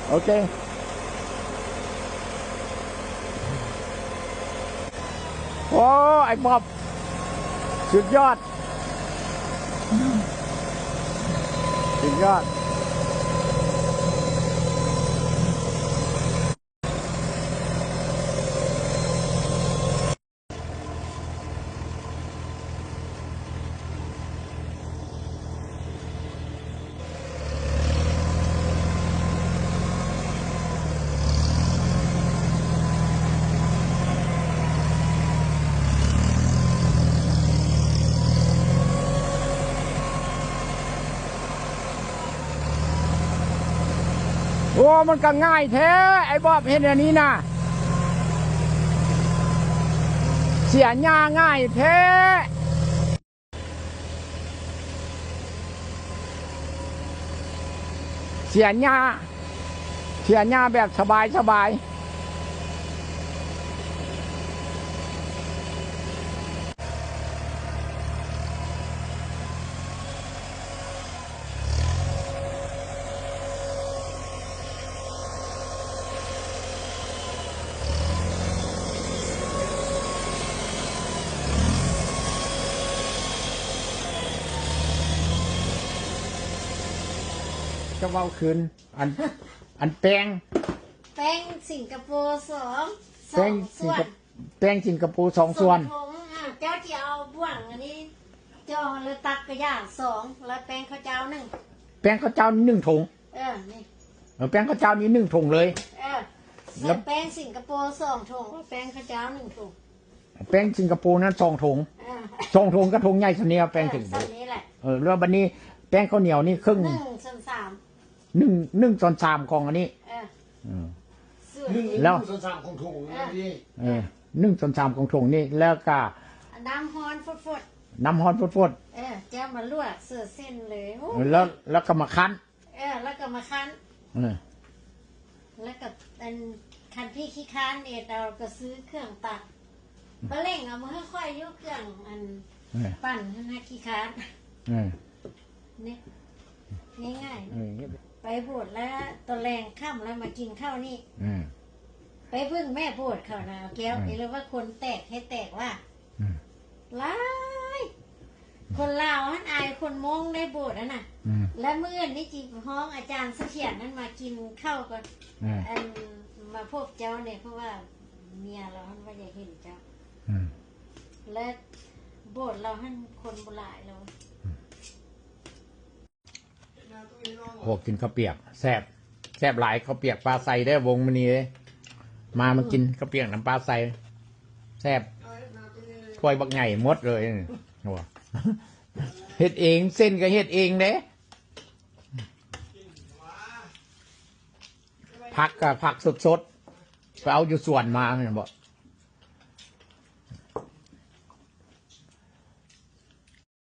ໂອເຄ. ໂອ້ ໄອ້ບອບ ສຸດຍອດ ສຸດຍອດ. ໂອ້ ມັນກໍງ່າຍແທ້ ໄອ້ບອບເຮັດແນວນີ້ນະ ເສຍຫຍ້າງ່າຍແທ້ ເສຍຫຍ້າ ເສຍຫຍ້າແບບສະບາຍໆ. ຈະເວົ້າຄືນ ອັນ ອັນແປ້ງ ແປ້ງສິງກະໂປສອງ ແປ້ງສິງກະ ສອງສ່ວນ ແປ້ງສິງກະໂປສອງສ່ວນ ສອງຖົງ ອ່າ ເຈົ້າຊິເອົາບ່ວງອັນນີ້ ເຈາະແລ້ວຕັກກະຢາສອງ ແລ້ວແປ້ງເຂົ້າເຈົ້າໜຶ່ງ ແປ້ງເຂົ້າເຈົ້າໜຶ່ງຖົງ ເອີ ນີ້ ເອີ ແປ້ງເຂົ້າເຈົ້ານີ້ໜຶ່ງຖົງເລີຍ ເອີ ແລ້ວແປ້ງສິງກະໂປສອງຖົງ ແລ້ວແປ້ງເຂົ້າເຈົ້າໜຶ່ງຖົງ ແປ້ງສິງກະໂປນັ້ນສອງຖົງ ເອີ ສອງຖົງກໍຖົງໃຫຍ່ສ່ຳນີ້ ແປ້ງສິງກະໂປ ເອີ ສ່ຳນີ້ແຫຼະ ເອີ ແລ້ວບັດນີ້ແປ້ງເຂົ້າໜຽວນີ້ເຄິ່ງ ໜຶ່ງສ່ວນສາມ ໜຶ່ງ ໜຶ່ງສ່ວນສາມຂອງອັນນີ້ ເອີ ເອີ ໜຶ່ງ ແລ້ວ ໜຶ່ງສ່ວນສາມຂອງຖົງນີ້ ເອີ ໜຶ່ງສ່ວນສາມຂອງຖົງນີ້ ແລ້ວກະ ນ້ຳຮ້ອນຟົດໆ ນ້ຳຮ້ອນຟົດໆ ເອີ ເຈົ້າມາລວກເສືອເສັ້ນເລີຍ ໂອ້ ແລ້ວ ແລ້ວກໍມາຄັ້ນ ເອີ ແລ້ວກໍມາຄັ້ນ ເອີ ແລ້ວກໍອັນ ຄັນພີ່ຂີ້ຄ້ານເຮັດເອົາ ກໍຊື້ເຄື່ອງຕັກ ປາເລັ່ງເອົາມາໃຫ້ຂ້ອຍຢູ່ ເຄື່ອງອັນ ເອີ ປັ່ນຫັ້ນນະ ຂີ້ຄ້ານ ເອີ ນີ້ ງ່າຍໆ ເອີ ໄປໂບດແລ້ວ ຕອນແລງຄ່ຳແລ້ວມາກິນເຂົ້ານີ້ ເອີ ໄປເບິ່ງແມ່ໂບດເຂົານະ ແກ້ວ ເອີ ເອີ ຫຼືວ່າຄົນແຕກເຮັດແຕກວ່າ ເອີ ຫຼາຍ ຄົນລາວຫັ້ນອາຍຄົນມົ້ງໄດ້ໂບດຫັ້ນນະ ເອີ ແລ້ວມື້ອື່ນນີ້ຊິຮ້ອງອາຈານສະຖຽນນັ້ນມາກິນເຂົ້າກ່ອນ ເອີ ອັນ ມາພົບເຈົ້າແດ່ ເພາະວ່າເມຍລາວຫັ້ນວ່າຢາກເຫັນເຈົ້າ ເອີ ແລະ ໂບດລາວຫັ້ນຄົນບໍ່ຫຼາຍແລ້ວ ເອີ ໂອ້ ກິນເຂົ້າປຽກແຊບ ແຊບຫຼາຍ ເຂົ້າປຽກປາໄຊເດີ້ ວົງມື້ນີ້ເດ້ ມາ ມາກິນເຂົ້າປຽກນຳປາໄຊ ແຊບ ຖ້ວຍບັກໃຫຍ່ໝົດເລີຍ ເຮັດເອງ ເສັ້ນກໍເຮັດເອງເດ້ ຜັກກໍຜັກສົດໆ ໄປເອົາຢູ່ສວນມາແມ່ນບໍ່?